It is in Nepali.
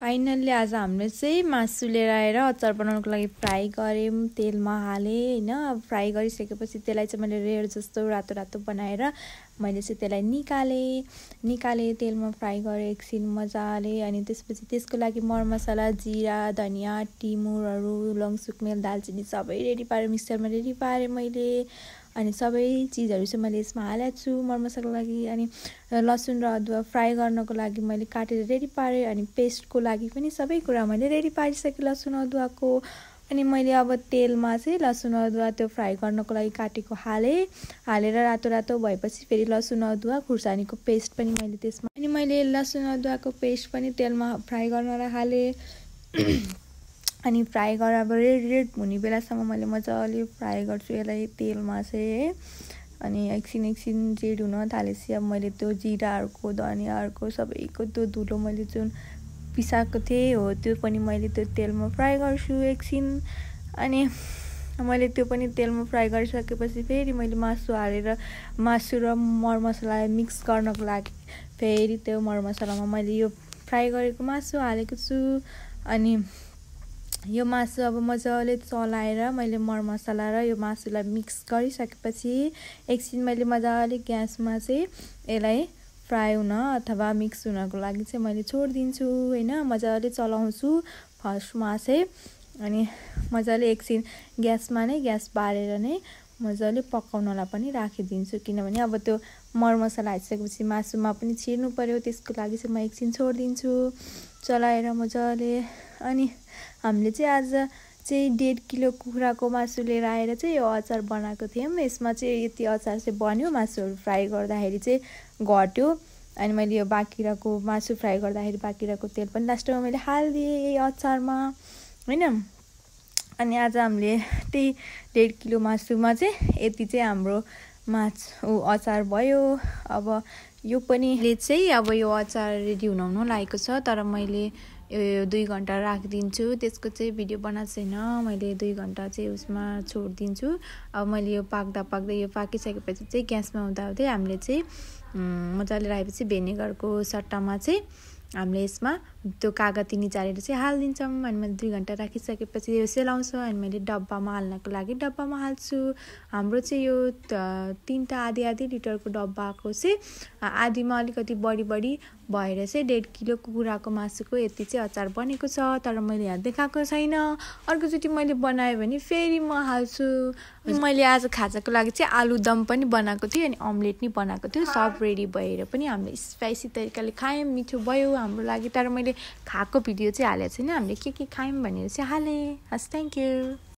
फाइनल्ली आज हामीले चाहिँ मासु लिएर आएर अचार बनाउनको लागि फ्राई गऱ्यौँ, तेलमा हालेँ होइन। अब फ्राई गरिसकेपछि त्यसलाई चाहिँ मैले रेड जस्तो रातो रातो बनाएर मैले चाहिँ त्यसलाई निकालेँ तेलमा फ्राई गरेँ एकछिन मजाले। अनि त्यसपछि त्यसको लागि मरमसला, जिरा, धनियाँ, टिमुरहरू, लङ, सुकमेल, दालचिनी सबै रेडी पारेँ, मिक्सरमा रेडी पारेँ मैले। अनि सबै चिजहरू चाहिँ मैले यसमा हालेको छु मरमसलाको लागि। अनि लसुन र अदुवा फ्राई गर्नको लागि मैले काटेर रेडी पारेँ। अनि पेस्टको लागि पनि सबै कुरा मैले रेडी पारिसकेँ लसुन अदुवाको। अनि मैले अब तेलमा चाहिँ लसुन अदुवा त्यो फ्राई गर्नको लागि काटेको हालेर रातो रातो भएपछि फेरि लसुन अदुवा खुर्सानीको पेस्ट पनि मैले त्यसमा अनि मैले लसुन अदुवाको पेस्ट पनि तेलमा फ्राई गर्न हालेँ। अनि फ्राई गरेर अब रेड हुने बेलासम्म मैले मजाले फ्राई गर्छु यसलाई तेलमा चाहिँ है। अनि एकछिन रेड हुन थालेपछि अब मैले त्यो जिराहरूको, धनियाँहरूको सबैको त्यो धुलो मैले जुन पिसाएको थिएँ हो त्यो पनि मैले त्यो तेलमा फ्राई गर्छु एकछिन। अनि मैले त्यो पनि तेलमा फ्राई गरिसकेपछि फेरि मैले मासु हालेर मासु र मरमसला मिक्स गर्नको लागि फेरि त्यो मरमसलामा मैले यो फ्राई गरेको मासु हालेको छु। अनि यो मासु अब मजाले चलाएर मैले मरमसला र यो मासुलाई मिक्स गरिसकेपछि एकछिन मैले मजाले ग्यासमा चाहिँ यसलाई फ्राई हुन अथवा मिक्स हुनको लागि चाहिँ मैले छोडिदिन्छु होइन। मजाले चलाउँछु फर्स्टमा चाहिँ। अनि मजाले एकछिन ग्यास बारेर नै मजाले पकाउनलाई पनि राखिदिन्छु, किनभने अब त्यो मरमसला हालिसकेपछि मासुमा पनि छिर्नु पर्यो, त्यसको लागि चाहिँ म एकछिन छोडिदिन्छु चलाएर मजाले। अनि हामीले चाहिँ आज चाहिँ 1.5 किलो कुखुराको मासु लिएर आएर चाहिँ यो अचार बनाएको थियौँ। यसमा चाहिँ यति अचार चाहिँ बन्यो, मासुहरू फ्राई गर्दाखेरि चाहिँ घट्यो। अनि मैले यो बाँकी रहेको मासु फ्राई गर्दाखेरि बाँकी रहेको तेल पनि लास्टमा मैले हालिदिएँ यही अचारमा होइन। अनि आज हामीले त्यही 1.5 किलो मासुमा चाहिँ यति चाहिँ हाम्रो अचार भयो। अब यो पनि चाहिँ अब यो अचार रेडी हुन लागेको छ, तर मैले यो 2 घन्टा राखिदिन्छु। त्यसको चाहिँ भिडियो बनाएको छैन मैले, 2 घन्टा चाहिँ उसमा छोडिदिन्छु। अब मैले यो पाक्दै यो पाकिसकेपछि चाहिँ ग्यासमा हुँदै हामीले चाहिँ मजाले राखेपछि भेनिगरको सट्टामा चाहिँ हामीले यसमा त्यो कागती निचारेर चाहिँ हालिदिन्छौँ। अनि मैले 2 घन्टा राखिसकेपछि यो सेलाउँछ। अनि मैले डब्बामा हाल्नको लागि डब्बामा हाल्छु। हाम्रो चाहिँ यो 3टा आधी लिटरको डब्बाको चाहिँ आधीमा अलिकति बढी भएर चाहिँ 1.5 किलो कुखुराको मासुको यति चाहिँ अचार बनेको छ। तर मैले यहाँ देखाएको छैन, अर्कोचोटि मैले बनाएँ भने फेरि म हाल्छु। मैले आज खाजाको लागि चाहिँ आलुदम पनि बनाएको थिएँ अनि अम्लेट पनि बनाएको थियो। सब रेडी भएर पनि हामीले स्पाइसी तरिकाले खायौँ, मिठो भयो हाम्रो लागि। तर मैले खाएको भिडियो चाहिँ हालेको छैन, हामीले के खायौँ भनेर चाहिँ हालेँ। हस्, थ्याङ्क यू।